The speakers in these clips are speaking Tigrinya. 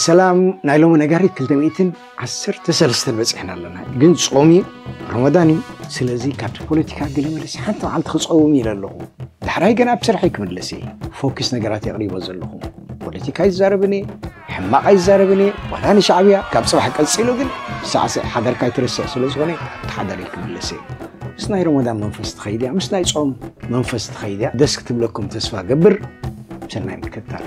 ሰላም ናይ ሎሚ ነጋሪት ክልተ ሚእትን ዓሰርተ ሰለስተን በፂሕና ኣለና። ግን ጾም እዩ፣ ረመዳን እዩ። ስለዚ ካብቲ ፖለቲካ ገለ መለስ ሓንቲ መዓልቲ ክፀውም ኢለ ኣለኹ። ዳሕራይ ገና ኣብ ስርሐይ ክምለስ እየ። ፎኪስ ነገራት የቕሪቦ ዘለኹ። ፖለቲካ ይዛረብን እየ፣ ሕማቕ ኣይዛረብን እየ፣ ዋላ ንሻዕብያ። ካብ ፅባሕ ቀፂሉ ግን ሳዕስዕ ሓደርካ ኣይትረስዕ ስለ ዝኾነ፣ እቲ ሓደረይ ክምለስ እየ። ምስ ናይ ረመዳን መንፈስ ትኸይድ እያ፣ ምስ ናይ ጾም መንፈስ ትኸይድ እያ። ደስ ክትብለኩም ተስፋ ገብር። ሰናይ ምክትታል።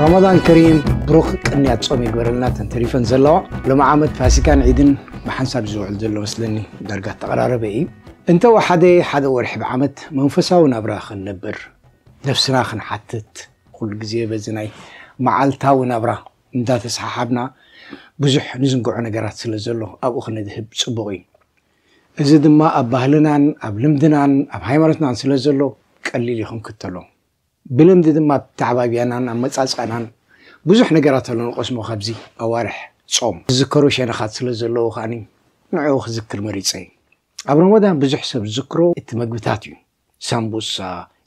ረመዳን ከሪም፣ ብሩኽ ቅንያት ጾም ይግበረልና። ተንተሪፈን ዘለዋ ሎሚ ዓመት ፋሲካን ዒድን ብሓንሳብ ዝውዕል ዘሎ መስለኒ፣ ዳርጋ ተቐራረበ እዩ። እንተ ወሓደ ሓደ ወርሒ ብዓመት መንፈሳዊ ናብራ ክንነብር፣ ነፍስና ክንሓትት፣ ኩሉ ግዜ በዚ ናይ መዓልታዊ ናብራ እንዳተሰሓሓብና ብዙሕ ንዝንግዖ ነገራት ስለ ዘሎ ኣብኡ ክነድህብ ጽቡቕ እዩ። እዚ ድማ ኣብ ባህልናን ኣብ ልምድናን ኣብ ሃይማኖትናን ስለ ዘሎ ቀሊል እዩ ክንክተሎ። ብልምዲ ድማ ኣተዓባብያናን ኣመጻጽኣናን ብዙሕ ነገራት ኣሎ ንቐስሞ ካብዚ ኣዋርሕ ጾም። ዝዝከሩ ሸነኻት ስለ ዘለዉ ከኣኒ ንዕኡ ክዝክር መሪጸ እየ። ኣብ ረመዳን ብዙሕ ሰብ ዝዝክሮ እቲ መግብታት እዩ። ሳምቡሳ፣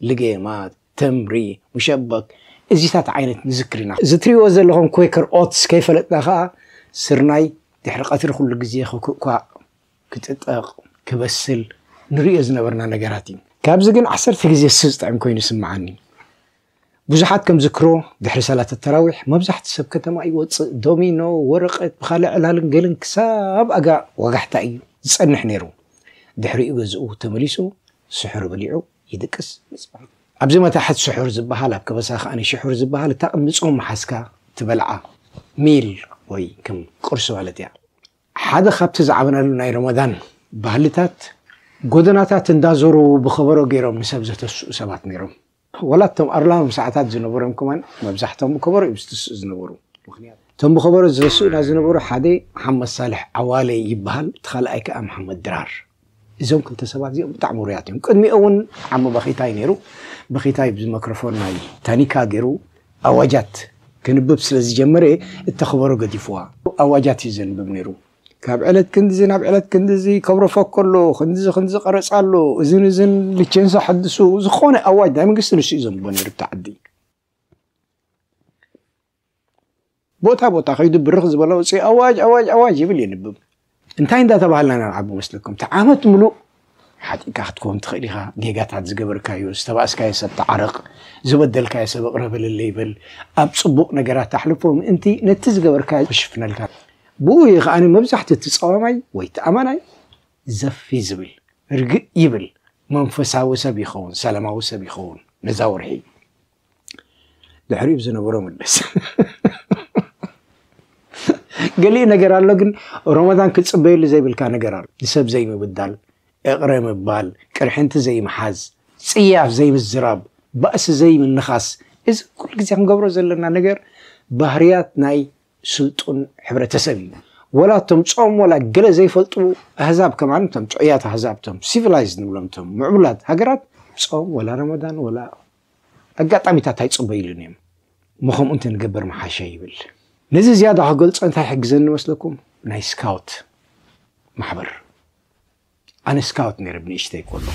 ልጌማት፣ ተምሪ፣ ሙሸበክ፣ እዚታት ዓይነት ንዝክር ኢና። እዚ ትሪእዎ ዘለኹም ኩዌከር ኦትስ ከይፈለጥና ከኣ ስርናይ ድሕሪ ቀትሪ ኩሉ ግዜ ክኩእኳእ፣ ክጥጠቕ፣ ክበስል ንርእዮ ዝነበርና ነገራት እዩ። ካብዚ ግን ዓሰርተ ግዜ ስስ ዝጥዕም ኮይኑ ይስምዓኒ። ብዙሓት ከም ዝክሮ ድሕሪ ሰላት ተራዊሕ መብዛሕቲ ሰብ ከተማ ይወጽእ። ዶሚኖ፣ ወረቐት፣ ብኻልእ ዕላልን ገልን ክሳብ ኣጋ ወጋሕታ እዩ ዝጸንሕ ነይሩ። ድሕሪኡ ገዝኡ ተመሊሱ ስሑር በሊዑ ይድቅስ። ኣብዚ መታሕት ስሑር ዝበሃል፣ ኣብ ከበሳ ከኣ ሽሑር ዝበሃል፣ እታ ቅድሚ ጾም መሓዝካ ትበልዓ ሚል ወይ ከም ቁርሲ ማለት እያ። ሓደ ካብቲ ዝዓበናሉ ናይ ረመዳን ባህልታት፣ ጎደናታት እንዳዞሩ ብኸበሮ ገይሮም ንሰብ ዘተስኡ ሰባት ነይሮም። ወላ እቶም ኣርላም ሰዓታት ዝነበሮም ከማን መብዛሕቶም ብከበሮ እዮም ዝትስኡ ዝነበሩ። ምኽንያቱ እቶም ብኸበሮ ዘስኡና ዝነበሩ ሓደ መሓመድ ሳልሕ ዓዋለ ይበሃል፣ እቲ ካልኣይ ከኣ መሓመድ ድራር። እዞም ክልተ ሰባት እዚኦም ብጣዕሚ ውሩያት እዮም። ቅድሚኡ እውን ዓሚ በኺታይ ነይሩ። በኺታይ ብዚ መክሮፎን ናይ ታኒካ ገይሩ ኣዋጃት ክንብብ ስለ ዝጀመረ፣ እቲ ከበሮ ገዲፍዋ ኣዋጃት እዩ ዘንብብ ነይሩ። ካብ ዕለት ክንድዚ ናብ ዕለት ክንድዚ ከብሮ ፈኮ ኣሎ፣ ክንድዚ ክንድዚ ቀረጻ ኣሎ፣ እዝን እዝን ልቸንሳ ሓድሱ፣ ዝኾነ ኣዋጅ ናይ መንግስቲ ንሱ እዩ ዘንብቦ ነይሩ። እቲ ዓዲ ቦታ ቦታ ከይዱ ብርኽ ዝበለ ውፅኢ ኣዋጅ ኣዋጅ ኣዋጅ ይብል የንብብ። እንታይ እንዳተባሃልና ነልዓቦ መስለኩም? እቲ ዓመት ምሉእ ሓጢእካ ክትከውን ትኽእል ኢኻ። ጌጋታት ዝገበርካዮ፣ ዝተባእስካዮ ሰብ ተዓረቕ፣ ዝበደልካዮ ሰብ እቕረ በለለይ በል፣ ኣብ ጽቡቕ ነገራት ኣሕልፎ ምእንቲ ነቲ ዝገበርካዮ ክሽፍነልካ። ብኡ እዩ ከኣ መብዛሕትኡ እቲ ጸዋማይ ወይ እቲ ኣማናይ ዘፍ እዩ ዝብል፣ ርግእ ይብል፣ መንፈሳዊ ሰብ ይኸውን፣ ሰላማዊ ሰብ ይኸውን። ነዛ ወርሒ ድሕሪኡ ዝነበሮ ምልስ። ገሊኡ ነገር ኣሎ ግን ረመዳን ክትጽበየሉ ዘይብልካ ነገር ኣሎ። ንሰብ ዘይምብዳል፣ እቕረ ምባል፣ ቅርሕንቲ ዘይምሓዝ፣ ጽያፍ ዘይምዝራብ፣ ባእሲ ዘይምንኻስ፣ እዚ ኩሉ ግዜ ክንገብሮ ዘለና ነገር ባህርያት ናይ ስልጡን ሕብረተሰብ እዩ። ወላ እቶም ጾም ወላ ገለ ዘይፈልጡ ኣህዛብ ከማን፣ እቶም ጥዑያት ኣህዛብ፣ እቶም ሲቪላይዝድ ንብሎም፣ እቶም ምዕቡላት ሃገራት ጾም ወላ ረመዳን ወላ ኣጋጣሚታት ኣይጽበይሉን እዮም። እሞ ከምኡ እንተንገብር ምሓሸ ይብል። ነዚ ዝያዳ ክገልጾ እንታይ ይሕግዘኒ መስለኩም? ናይ ስካውት ማሕበር። ኣነ ስካውት ነይረ ብንእሽተይ ከሎ።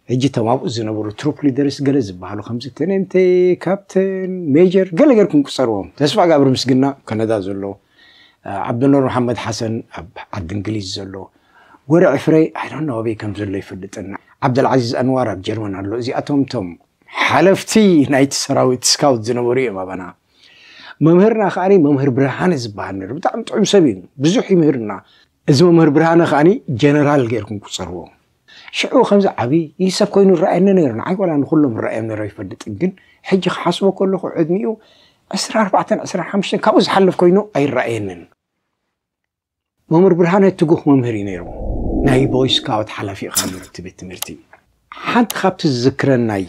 ሕጂ እቶም ኣብኡ ዝነበሩ ትሩፕ ሊደርስ ገለ ዝበሃሉ ከምዚ ተነንተ፣ ካፕተን፣ ሜጀር ገለ ጌርኩም ቁጸርዎም። ተስፋ ጋብር ምስግና ካናዳ ዘሎ፣ ዓብዱኑር መሓመድ ሓሰን ኣብ ዓዲ እንግሊዝ ዘሎ፣ ወረ ዕፍረይ ኣይ ዶንት ኖ ኣበይ ከም ዘሎ ይፈልጥና። ዓብደልዓዚዝ ኣንዋር ኣብ ጀርመን ኣሎ። እዚኣቶም እቶም ሓለፍቲ ናይቲ ሰራዊት ስካውት ዝነበሩ እዮም ኣባና። መምህርና ከኣ መምህር ብርሃነ ዝበሃል ነይሩ። ብጣዕሚ ጥዑም ሰብ እዩ። ብዙሕ ይምህርና። እዚ መምህር ብርሃነ ከኣ ጀነራል ጌርኩም ቁጸርዎ። ሽዑ ከምዚ ዓብዪ ሰብ ኮይኑ ይረኣየኒ ነይሩ። ንዓይ ዋላ ንኹሎም ይረኣዮም ነይሩ ኣይፈልጥን። ግን ሕጂ ክሓስቦ ከለኹ ዕድሚኡ ዕስራ ኣርባዕተን ዕስራ ሓሙሽተን ካብኡ ዝሓልፍ ኮይኑ ኣይረኣየንን። መምህር ብርሃነ ትጉህ መምህር እዩ ነይሩ። ናይ ቦይ ስካውት ሓላፊ እዩ ከኣ ነይሩ እቲ ቤት ትምህርቲ። ሓንቲ ካብቲ ዝዝክረን ናይ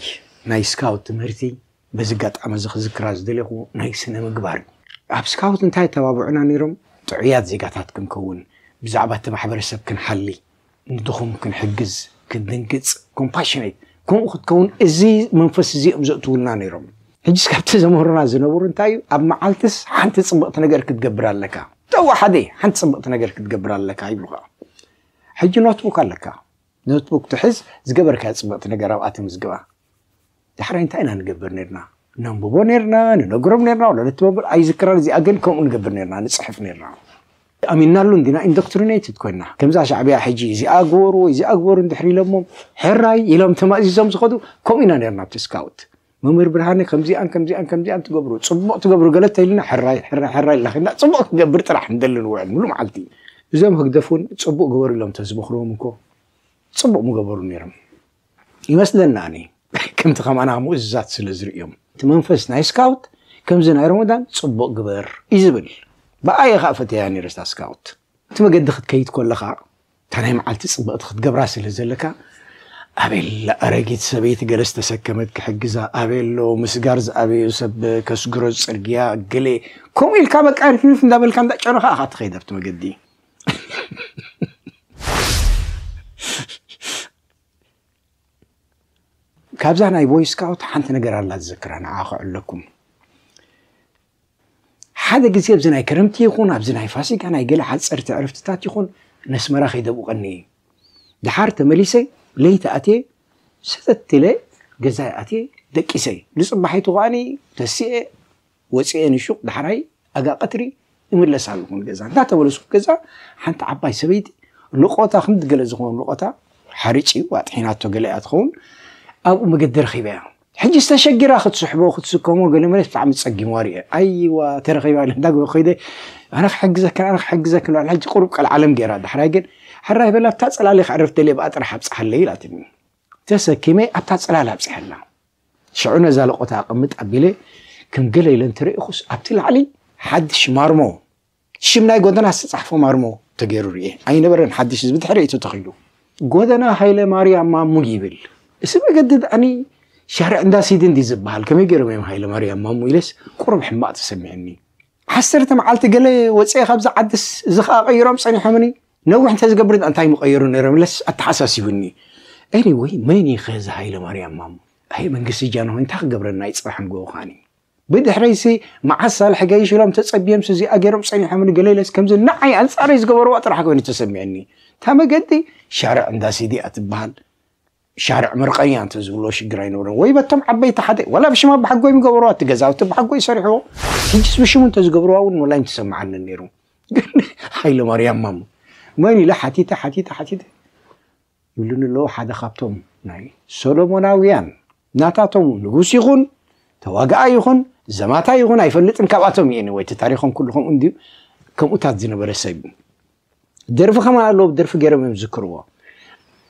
ናይ ስካውት ትምህርቲ፣ በዚ ኣጋጣሚ እዚ ክዝክራ ዝደለኹ ናይ ስነ ምግባር እዩ። ኣብ ስካውት እንታይ የተባብዑና ነይሮም? ጥዑያት ዜጋታት ክንከውን፣ ብዛዕባ እቲ ማሕበረሰብ ክንሓሊ፣ ንድኹም ክንሕግዝ፣ ክንድንግጽ፣ ኮምፓሽኔት ከምኡ ክትከውን፣ እዚ መንፈስ እዚ እዮም ዘእትውልና ነይሮም። ሕጂስ ካብቲ ዘምህሩና ዝነበሩ እንታይ እዩ? ኣብ መዓልትስ ሓንቲ ጽብቕቲ ነገር ክትገብር ኣለካ። ተዋ ሓደ ሓንቲ ጽብቕቲ ነገር ክትገብር ኣለካ ይብሉኻ። ሕጂ ኖትቡክ ኣለካ። ኖትቡክ ትሕዝ፣ ዝገበርካዮ ጽብቕቲ ነገር ኣብኣ ተምዝግባ። ዳሕራይ እንታይ ኢና ንገብር ነርና? ነንብቦ ነርና፣ ንነግሮም ነርና፣ ወላ ነቲ መምህር ኣይዝክራን። እዚኣ ግን ከምኡ ንገብር ነርና፣ ንጽሕፍ ነርና። ኣሚንናሉ እንዲና ኢንዶክትሪኔትድ ኮይና። ከምዛ ሻዕብያ ሕጂ እዚኣ ግበሩ ወይ እዚኣ ግበሩ እንድሕር ኢሎሞም፣ ሕራይ ኢሎም ተማእዚዞም ዝኸዱ፣ ከምኡ ኢና ነርና ኣብቲ ስካውት። መምህር ብርሃነ ከምዚኣን ከምዚኣን ከምዚኣን ትገብሩ፣ ጽቡቕ ትገብሩ፣ ገለ ተይልና ሕራይ ሕራይ ሕራይ ኢልና ኸይድና ጽቡቕ ክገብር ጥራሕ ንደሊ ንውዕል ሙሉ መዓልቲ። እዞም ህግደፍ እውን ጽቡቕ ግበሩ ኢሎም ተዝመኽርዎም እኮ ጽቡቕ ምገበሩ ነይሮም ይመስለና። ኣነ ከምቲ ከማና ምእዙዛት ስለ ዝርእዮም፣ እቲ መንፈስ ናይ ስካውት ከምዚ ናይ ረመዳን ጽቡቕ ግበር እዩ ዝብል። ብኣየ ኸኣ ፈተያ ነይረ እታ ስካውት። እቲ መገዲ ክትከይድ ከለኻ እታ ናይ መዓልቲ ጽብቕቲ ክትገብራ ስለ ዘለካ፣ ኣቤላ ኣረጊት ሰበይቲ ገለ ዝተሰከመት ክሕግዛ፣ ኣቤሎ ምስጋር ዝኣበዮ ሰብ ከስግሮ ጽርግያ፣ ገለ ከምኡ ኢልካ በቃ ርፍርፍ እንዳበልካ እንዳጨረኻ ኢኻ ትኸይድ ኣብቲ መገዲ። ካብዛ ናይ ቦይ ስካውት ሓንቲ ነገር ኣላ ዝዝክራ፣ ንዓ ከዕለኩም። ሓደ ግዜ ኣብዚ ናይ ክረምቲ ይኹን ኣብዚ ናይ ፋሲካ ናይ ገለ ሓጸርቲ ዕረፍትታት ይኹን ነስመራ ከይደብቀኒ እየ። ደሓር ተመሊሰ ለይቲ ኣትየ ሰተት ኢለ ገዛይ ኣትየ ደቂሰ። ንጽባሒቱ ከኣኒ ተሲኤ ወጺኤ ንሹቕ ዳሕራይ ኣጋ ቀትሪ እምለስ ኣለኹ ንገዛ። እንዳተመለስኩ ገዛ ሓንቲ ዓባይ ሰበይቲ ልቆታ ክንዲ ገለ ዝኾኑ ልቆታ ሓርጭ እዩ ኣጥሒናቶ ገለ እያ ትኸውን ኣብኡ መገዲ ረኺበያ። ሕጂ ዝተሸጊራ ክትስሕቦ ክትስከሞ ገለ መለስ ብጣዕሚ ጸጊምዋ ርእየ። ኣይዋ ተረኺባ ኢለ እንዳግበ ከይደ ኣነ ክሕግዘካ ኣነ ክሕግዘካ ኢላ ሕጂ ቁሩብ ቀልዓለም ገይራ ዳሕራይ ግን ሕራይ በላ ኣብታ ጽላል ክዕርፍ ደልየ ብኣ ጥራሕ ኣብጽሓለይ ኢላትኒ። ተሰኪመ ኣብታ ጽላል ኣብጽሐላ። ሽዑ ነዛ ለቆታ ኣቐምጥ ኣቢለ ከም ገለ ኢለ እንተረኢኹስ ኣብቲ ላዕሊ ሓድሽ ማርሞ ሽም ናይ ጎደና ዝተጻሕፎ ማርሞ ተገይሩ ርኤ። ኣይነበረን ሓድሽ ህዝቢ ድሕሪ እቱ ተኺሉ። ጎደና ሃይለ ማርያም ማሙ ይብል። እዚ መገዲ ዳኣኒ ሻርዕ እንዳ ሲዲ እንዲ ዝበሃል ከመይ ገይሮም እዮም ሃይለ ማርያም ማሙ ኢለስ ቁሩብ ሕማቕ ተሰሚዕኒ። ዓሰርተ መዓልቲ ገለ ወፅኤ ካብዚ ዓድስ እዚ ከዓ ቀይሮም ፀኒሖምኒ። ነዊሕ እንተዝገብር እንታይ ምቀየሩ ነይሮም ኢለስ ኣተሓሳሲቡኒ። ኤኒወይ መን እዩ ከዚ ሃይለ ማርያም ማሙ? ኣይ መንግስቲ ጃንሆይ እንታይ ክገብረና እዩ ፅባሕ ንግሆ ካኒ? ብድሕረይሲ መዓስ ሳልሒ ገይሽ ኢሎም ተፀቢዮምሲ እዚኣ ገይሮም ፀኒሖምኒ ገለ ኢለስ ከምዚ ንዓይ ኣንፃረይ ዝገበርዋ ጥራሕ ኮይኑ ተሰሚዕኒ። እታ መገዲ ሻርዕ እንዳ ሲዲ እያ ትበሃል። ሻርዕ መርቀኛ እንተዝብልዎ ሽግር ኣይነበሮን። ወይ በቶም ዓበይቲ ሓደ ዋላ ብሽም ኣባሓጎይ ምገበርዋ እቲ ገዛውቲ ኣባሓጎይ ሰሪሕዎ። ሕጅስ ብሽሙ እንተዝገብርዋ እውን ወላ ኣይምተሰምዓንን ነይሩ። ግን ሃይለማርያም ማሙ መን ኢለ ሓቲተ ሓቲተ ሓቲተ ይብሉኒ ኣለዉ። ሓደ ካብቶም ናይ ሶሎሞናውያን ናታቶም ንጉስ ይኹን ተዋጋኣይ ይኹን ዘማታይ ይኹን ኣይፈልጥን ካብኣቶም እየ ወይ እቲ ታሪኾም ኩሉ ከምኡ እንድዩ ከምኡታት ዝነበረ ሰብ እዩ። ደርፊ ከማን ኣለዎ ብደርፊ ገይሮም እዮም ዝዝክርዎ።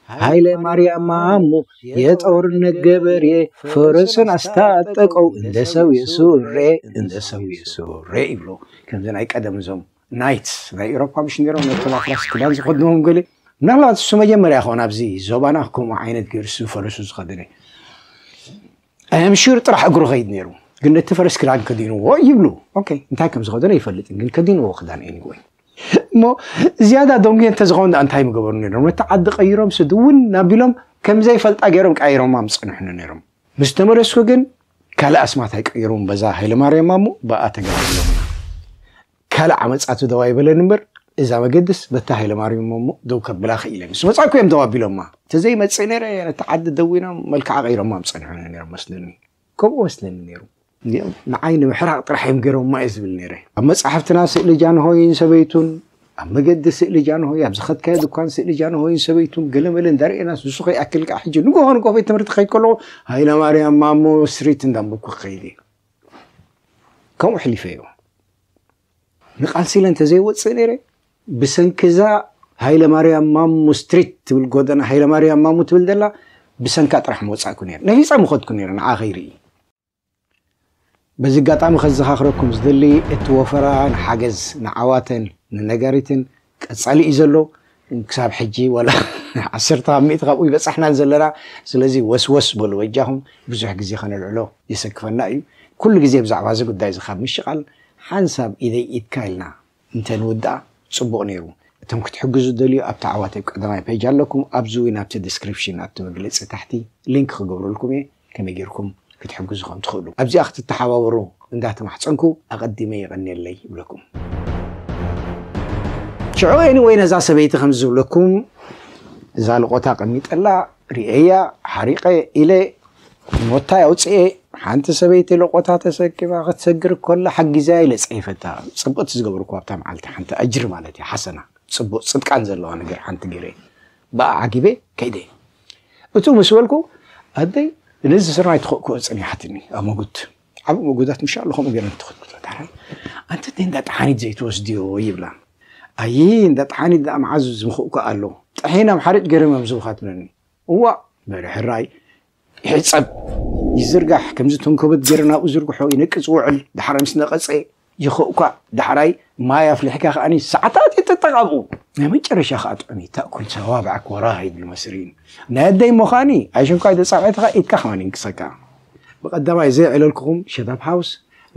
ሃይለ ማርያም ማሙ የጦርነት ገበሬ ፈረሱን ኣስታጠቀው እንደ ሰው የሱሬ እንደ ሰው የሱሬ ይብሉ። ከምዚ ናይ ቀደም እዞም ናይት ናይ ኤሮፓ ምሽ ነሮም ነቶም ኣፍራስ ክዳን ዝኸድንዎም ገለ ምናልባት እሱ መጀመርያ ከሆን ኣብዚ ዞባና ከምኡ ዓይነት ገይሩ እሱ ፈረሱ ዝኸደነ ኣምሹር ጥራሕ እግሩ ኸይድ ነይሩ። ግን ነቲ ፈረስ ክዳን ከዲንዎ ይብሉ። ኦኬ እንታይ ከም ዝኸደነ ይፈልጥን ግን ከዲንዎ ክዳን ኤኒወይ እሞ ዝያዳ ደንጉየ እንተዝኸውን ዳ እንታይ ምገበሩ ነይሮም ነቲ ዓዲ ቀይሮም ስድውን ናቢሎም ከም ዘይፈልጣ ገይሮም ቀይሮማ ምፀንሕኑ ነይሮም። ምስ ተመለስኩ ግን ካልእ ኣስማት ኣይቀይሩን በዛ ሃይለማርያም ማሙ ብኣ ተገራብሎምና። ካልእ ዓመፃቱ ደው ኣይበለን እምበር እዛ መገድስ በታ ሃይለማርያም ማሙ ደው ከብላ ክኢለ ምስ መፃእኩ እዮም ደው ኣቢሎማ። ተዘይመፅእ ነይረ ነቲ ዓዲ ደዊኖም መልክዓ ቀይሮማ ምፀንሑኒ ነይሮም መስለኒ። ከምኡ መስለኒ ነይሩ። እዚኦም ንዓይ ንምሕራቕ ጥራሕ እዮም ገይሮማ እየ ዝብል ነይረ። ኣብ መፃሕፍትና ስእሊ ጃንሆይን ሰበይቱን ኣብ መገዲ ስእሊ ጃንሆይ ኣብ ዝኸድካዮ ድኳን ስእሊ ጃንሆይን ሰበይቱን ገለመለ እንዳርኤና ንሱ ከይኣክል ከዓ ሕጂ ንጎሆ ንጎሆ ቤት ትምህርቲ ከይድ ከለኹ ሃይለማርያም ማሞ ስትሪት እንዳንበብኩ ክኸይድ እየ። ከምኡ ሕሊፈዮ። ንቃልሲ ኢለ እንተዘይወፅእ ነይረ ብሰንኪ እዛ ሃይለማርያም ማሙ ስትሪት ትብል ጎደና ሃይለማርያም ማሙ ትብል ዘላ ብሰንካ ጥራሕ ምወፃእኩ ነይረ ነፊፀ ምኸድኩ ነይረ ንዓ ከይርኢ። በዚ ኣጋጣሚ ከዘኻኽረኩም ዝደሊ እቲ ወፈራ ንሓገዝ ንዓዋተን ንነጋሪትን ቀፃሊ እዩ ዘሎ። ክሳብ ሕጂ ዋላ ዓሰርተ ካብ ሚእቲ ካብኡ ይበፃሕናን ዘለና። ስለዚ ወስወስ በሉ በጃኹም ብዙሕ ግዜ ከነልዕሎ የሰክፈና እዩ። ኩሉ ግዜ ብዛዕባ እዚ ጉዳይ እዚ ካብ ምሽቓል ሓንሳብ ኢደይ ኢድካ ኢልና እንተንውድኣ ፅቡቕ ነይሩ። እቶም ክትሕግዙ ደልዩ ኣብቲ ዓዋተይ ቀዳማይ ፔጅ ኣለኩም ኣብዚ ወይ ናብቲ ዲስክሪፕሽን ኣብቲ መግለፂ ታሕቲ ሊንክ ክገብረልኩም እየ ከመይ ጌርኩም ክትሕግዙ ከም ትኽእሉ ኣብዚኣ ክትተሓባበሩ እንዳተማሕፀንኩ ኣቐዲመ የቐንየለይ ይብለኩም። ሽዑ ኤኒወይ ነዛ ሰበይቲ ከም ዝብለኩም እዛ ልቆታ ቀሚጠላ ርእየያ ሓሪቐ ኢለ ሞታይ ኣውፅኤ። ሓንቲ ሰበይቲ ልቆታ ተሰኪማ ክትሰግር ከላ ሓጊዛ ኢለ ፀይፈታ። ፅቡቅ ዝገበርኩ ኣብታ መዓልቲ ሓንቲ ኣጅር ማለት እዩ ሓሰና፣ ፅቡቅ ፅድቃን ዘለዋ ነገር ሓንቲ ገይረ ብኣ ዓጊበ ከይደ። እቱ ምስ በልኩ ኣደይ ነዚ ስርናይ ትኸእክኦ ፀኒሓትኒ ኣብ መጉት። ዓብ መጉዳት ምሻ ኣሎ ከምኡ ገይረ ትኸእክቶ። ዳሕራይ ኣንቲ እንዳ ጠሓኒት ዘይትወስድዮ ይብላ። ኣይ እንዳ ጠሓኒት ደኣ መዓዝ ዝምኽእኮ ኣሎ? ጠሒና ኣብ ሓርጭ ገይረ መምዝብኻ ትብለኒ። እዋ በለ ሕራይ ይሕጸብ ይዝርጋሕ፣ ከምዚ ተንኮበት ገይረ ናብኡ ዝርግሖ ይነቅጽ ውዕል። ዳሕራይ ምስ ነቐጸ ይኸእኳ። ዳሕራይ ማይ ኣፍሊሕካ ከኣኒ ሰዓታት ይጥጠቕ ኣብኡ። ናይ መጨረሻ ከኣ ጥዑም እዩ። ታእኩል ሰዋብዐክ ወራሃ ይብል መስሪን። ናይ ኣደይ እሞ ከኣኒ ኣይሸንኳይ ተጻብዐትኻ ኢድካ ከማን ይንክሰካ። ብቐዳማይ ዘይ ዕለልኩኹም ሸባብ ሃውስ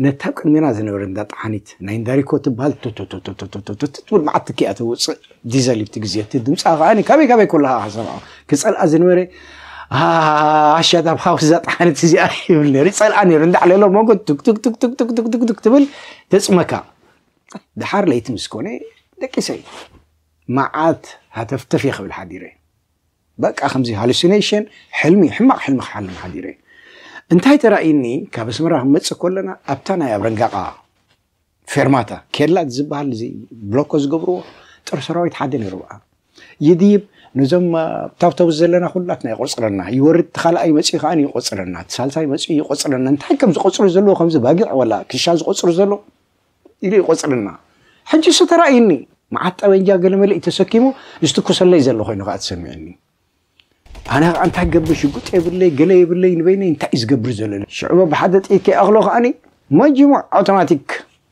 ነታ ኣብ ቅድሜና ዝነበረ እንዳ ጠሓኒት ናይ እንዳሪኮ ትበሃል ቶቶቶቶቶቶቶቶ ትብል መዓት ትኪኣ ተውፅእ ዲዘል ይብቲ ግዜ እቲ ድምፃ ከኣኒ ካበይ ካበይ ኮለኻ ክሰምዖ ክፀልኣ ዝነበረ ኣሻት ኣብ ሓውስ እዛ ጠሓኒት እዚኣ ይብል ነይሩ። ይፀልኣ ነይሩ። እንዳዕለሎ ሞጎ ቱክ ቱክ ቱክ ቱክ ቱክ ቱክ ቱክ ቱክ ትብል ተፅመካ። ድሓር ለይቲ ምስ ኮነ ደቂሰ መዓት ሃተፍተፍ እየ ክብል ሓዲረ። በቃ ከምዚ ሃሉሲኔሽን ሕልሚ ሕማቕ ሕልሚ ክሓልም ሓዲረ። እንታይ ተራእይኒ? ካብ ኣስመራ ክንመፅእ ከለና ኣብታ ናይ ኣብረንጋቓ ፌርማታ ኬላ ዝበሃል እዚ ብሎኮ ዝገብርዎ ጦር ሰራዊት ሓደ ነይሩ። በኣ ይድይብ ነዞም ኣብቲ ኣውቶቡስ ዘለና ኩላትና ይቆፅረና። ይወርድ እቲ ካልኣይ መፅኡ ከኣ ይቆፅረና፣ እቲ ሳልሳይ መፅኡ ይቆፅረና። እንታይ ከም ዝቆፅሩ ዘለዎ ከምዚ ባጊዕ ወላ ክሻ ዝቆፅሩ ዘሎ ኢሉ ይቆፅረና። ሕጂ እሱ ተራእይኒ መዓት ጠበንጃ ገለመለ እዩ ተሰኪሙ ዝትኩሰለይ ዘሎ ኮይኑ ከዓ ተሰሚዕኒ። ኣነ ከዓ እንታይ ገብር ሽጉጥ የብለይ ገለ የብለይ ንበይነይ እንታይ እዩ ዝገብር ዘሎ ኢለ ሽዑ ብሓደ ጥይት ከይኣኽሎ ከዓኒ መጅሙዕ ኣውቶማቲክ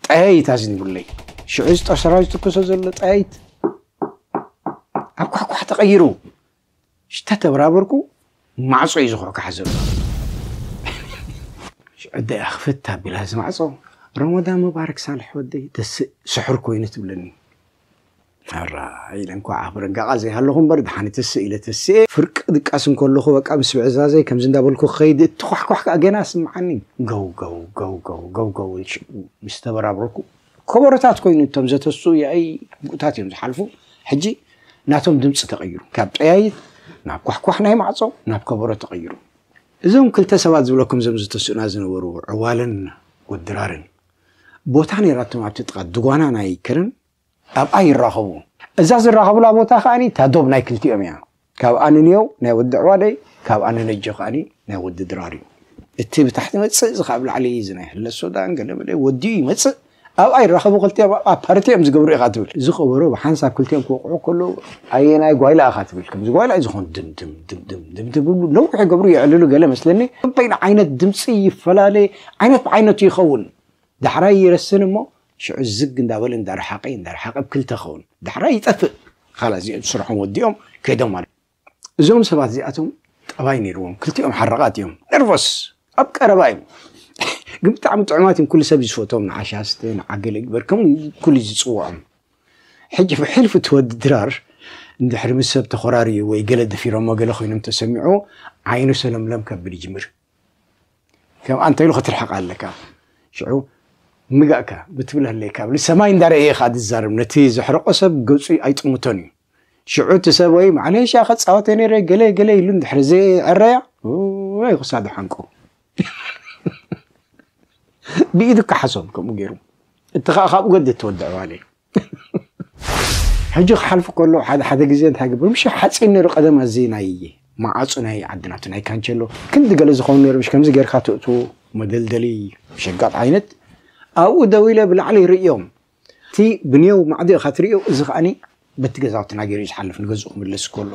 ጠያይት ኣዝኒቡለይ። ሽዑ ዝጦር ሰራዊት ዝትኩሶ ዘሎ ጠያይት ኣብ ኳሕኳሕ ተቐይሩ ሽተ ተብራበርኩ። ማዕጾ እዩ ዝኹሕካሕ ዘሎ። ሽዑ ደኣ ክፍት ኣቢላ እዚ ማዕጾ ረመዳን ሙባረክ ሳልሕ ወደይ ተስእ ስሕር ኮይኑ ትብለኒ። ኣራ ኢለ እንኳዕ ኣብ ረጋቓ ዘይሃለኹ እምበር ደሓን ተስእ ኢለ ተስኤ ፍርቂ ድቃስ እንከለኹ በቃ ምስ ብዕዛዘይ ከምዚ እንዳበልኩ ክኸይድ እቲ ኳሕኳሕ ከዓ ገና ስምዓኒ። ገው ገው ገው ገው ገው ገው ኢል ሽዑ ምስ ተበራብረኩ ከበሮታት ኮይኑ እቶም ዘተስኡ ያኢ ብኡታት እዮም ዝሓልፉ። ሕጂ ናቶም ድምፂ ተቐይሩ ካብ ጠያይት ናብ ኳሕኳሕ ናይ ማዕፆ ናብ ከበሮ ተቐይሩ። እዞም ክልተ ሰባት ዝብለኩም እዞም ዝተስኡና ዝነበሩ ዕዋልን ወድራርን ቦታ ነይራቶም ኣብቲ ጥቓ ድጓና ናይ ከረን ኣብኣ ይራኸቡ። እዛ ዝራኸቡላ ቦታ ከኣኒ እታ ዶብ ናይ ክልቲኦም እያ። ካብኣ ንንየው ናይ ወዲ ዕዋደይ ካብኣ ንነጆ ከኣኒ ናይ ወዲ ድራር እዩ። እቲ ብታሕቲ መፅእ እዚ ካብ ላዕሊ እዚ ናይ ህለት ሶዳን ገለመለ ወዲኡ ይመፅእ። ኣብኣ ይራኸቡ ክልቲኦም ኣብኣ ፓርቲ እዮም ዝገብሩ ኢኻ ትብል። እዚ ከበሮ ብሓንሳብ ክልቲኦም ክወቕዑ ከለዉ ኣየናይ ጓይላ ኢኻ ትብል። ከምዚ ጓይላ እዩ ዝኾን ድም ድም ድም ድም ድም ድም ይብሉ ነዊሕ ይገብሩ የዕልሉ ገለ መስለኒ። በይኑ ዓይነት ድምፂ ይፈላለ ዓይነት ብዓይነቱ ይኸውን። ዳሕራይ ይረስን እሞ ሽዑ ዝግ እንዳበለ እንዳረሓቀ እንዳረሓቀ ብ ክልተ ኸውን ዳሕራይ ይጠፍእ። ካላ እዚኦም ስርሖም ወዲኦም ከይዶም ማለት እዞም ሰባት እዚኣቶም ጠባይ ነይርዎም ክልቲኦም ሓረቓት እዮም። ነርቨስ ኣብ ቀረባ እዮም። ግን ብጣዕሚ ጥዑማት እዮም። ኩሉ ሰብ ዝፈቶም ንዓሻስተ ንዓገለ ግበር ከም ኩሉ ዝፅውዖም። ሕጂ ብሕልፊ እቲ ወዲ ድራር እንድሕሪ ምስ ሰብ ተኾራርዩ ወይ ገለ ደፊሮሞ ገለ ኮይኖም ተሰሚዑ ዓይኑ ሰለምለም ከብል ይጅምር። ከም ኣንተ ኢሉ ክትርሕቕ ኣለካ። ሽዑ ምጋእካ ብትብል ኣለካ ብሊ ሰማይ እንዳረእየ ካ ዝዛረብ ነቲ ዘሕረቆ ሰብ ገጹ ኣይጥምቶን እዩ። ሽዑ እቲ ሰብ ወይ ማዕሌሻ ከጻወተ ነይረ ገለ ገለ ኢሉ እንድሕሪ ዘየዕረያ ወይ ክሳዱ ሓንቆ ብኢዱ ካሓሶም ከምኡ ገይሩ እቲ ከዓ ካብኡ ገድ ተወድዐዋለ። ሕጂ ክሓልፉ ከሎ ሓደ ሓደ ግዜ እንታይ ገብሩ ምሽ ሓፂን ነይሩ ቀደም ኣዚ ናይ መዓፁ ናይ ዓድናቱ ናይ ካንቸሎ ክንዲ ገለ ዝኾኑ ነይሩ ምሽ ከምዚ ጌርካ ትእቱ መደልደሊ ሸጋጥ ዓይነት ኣብኡ ደው ኢለ ብላዕሊ ይርእዮም። እቲ ብንየው ማዕዲ ኢኻ ትርእዮ እዚ ከዓኒ በቲ ገዛውትና ገይሩ እዩ ዝሓልፍ ንገዝኡ ክምለስ ከሎ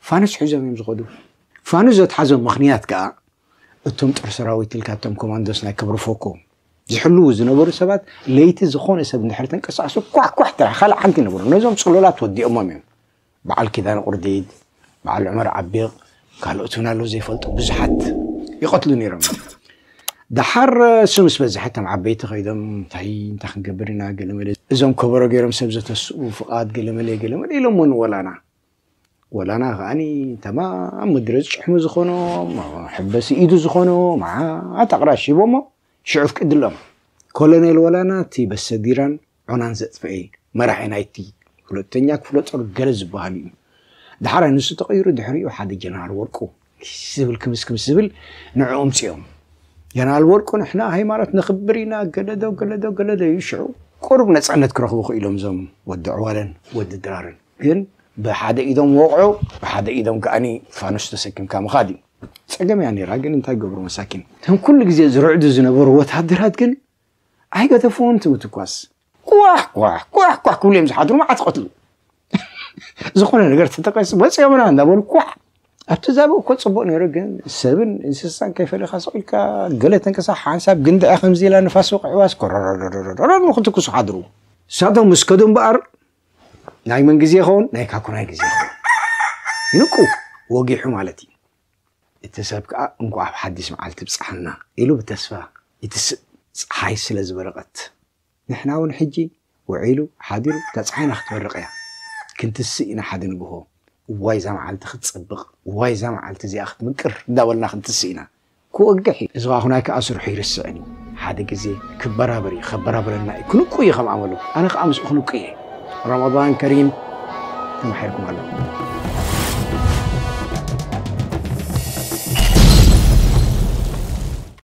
ፋኑስ ሒዞም እዮም ዝኸዱ። ፋኑስ ዘትሓዞም ምኽንያት ከዓ እቶም ጦር ሰራዊት ኢልካ እቶም ኮማንዶስ ናይ ክብሪ ፎኮ ዝሕልዉ ዝነበሩ ሰባት ለይቲ ዝኾነ ሰብ እንድሕር ተንቀሳቀሱ ኳሕኳሕ ጥራሕ ካልእ ሓንቲ ይነበሩ ነዞም ፅሎላት ወዲኦሞም እዮም። በዓል ኪዳን ቁርዲድ በዓል ዑመር ዓቢቕ ካልኦት እውን ኣለዉ ዘይፈልጡ ብዙሓት ይቐትሉ ነይሮም። ደሓር እሱ ምስ በዝሐ እቶም ዓበይቲ ከይዶም እንታይ እንታይ ክንገብር ኢና ገለመለ እዞም ከበሮ ገይሮም ሰብ ዘተስኡ ፍቓድ ገለመለ ገለመለ ኢሎሞ ንወላና ወላና ከዓኒ ተማም ምድሪ ዝጭሕሙ ዝኾኖ ሕበሲ ኢዱ ዝኾኖ መዓት ኣቕራሽ ሂቦሞ ሽዑ ፍቅድሎም ኮሎኔል ወላና እቲ በሰዲራን ዖናን ዘጥፍአ መራሒ ናይቲ ሁለተኛ ክፍለ ጦር ገለ ዝበሃል እዩ። ድሓራይ ንሱ ተቐይሩ ድሕሪኡ ሓደ ጀነራል ወርቁ ዝብል ክምስ ክምስ ዝብል ንዕኦም ጽዮም። ጀነራል ወርቁ ንሕና ሃይማኖት ነኽብር ኢና ገለዶ ገለዶ ገለዶ እዩ። ሽዑ ቁሩብ ነጻነት ክረኽቡ ክኢሎም እዞም ወዲ ዕዋለን ወዲ ድራርን። ግን ብሓደ ኢዶም ወቕዑ፣ ብሓደ ኢዶም ከኣኒ ፋኑስ ተሰኪምካ ምኻድ እዩ። ጸገም እያ ነይራ፣ ግን እንታይ ገብሩ መሳኪን። እቶም ኩሉ ግዜ ዝርዕዱ ዝነበሩ ወታደራት ግን ኣይገደፍዎን እቲ ምትኳስ። ኳሕ ኳሕ ኳሕ ኳሕ ክብሉ እዮም ዝሓድሩ፣ መዓት ይቐትሉ። ዝኾነ ነገር ተጠቀስ መፅኦምና እንዳበሉ ኳሕ። ኣብቲ ዛብእ እኮ ፅቡቅ ነይሩ፣ ግን ሰብን እንስሳን ከይፈለካ ስቕ ኢልካ ገለ ተንቀሳቕ ሓንሳብ ግንድኣ ከምዚ ኢላ ንፋስ ወቂዕዋስ ኮረረረረረረ ክትኩሱ ሓድሩ። ንሳቶም ምስ ከዱ እምበኣር ናይ መን ግዜ ይኸውን? ናይ ካኩናይ ግዜ ይኸውን። ንቁ ወጊሑ ማለት እዩ። እቲ ሰብ ከዓ እንኳ ኣብ ሓዲስ መዓልቲ ብፅሓና ኢሉ ብተስፋ ይትስእ። ፀሓይ ስለ ዝበረቐት ንሕና እውን ሕጂ ውዒሉ ሓዲሩ እታ ፀሓይና ክትበርቕ እያ። ክንትስእ ኢና ሓደ ንግሆ። እዋይ እዛ መዓልቲ ክትፀብቕ፣ እዋይ እዛ መዓልቲ እዚኣ ክትምቅር እንዳበልና ክንትስእ ኢና። ክወግሕ እዩ። እዚ ኳኹናይ ከዓ ስርሑ ይርስዕን እዩ። ሓደ ግዜ ክበራበር እዩ፣ ከበራብረና እዩ፣ ክንቁ እዩ ከም ኣመሉ። ኣነ ከዓ ምስኡ ክንቁ እየ። ረመዳን ከሪም። ተማሒርኩም ኣለኹም።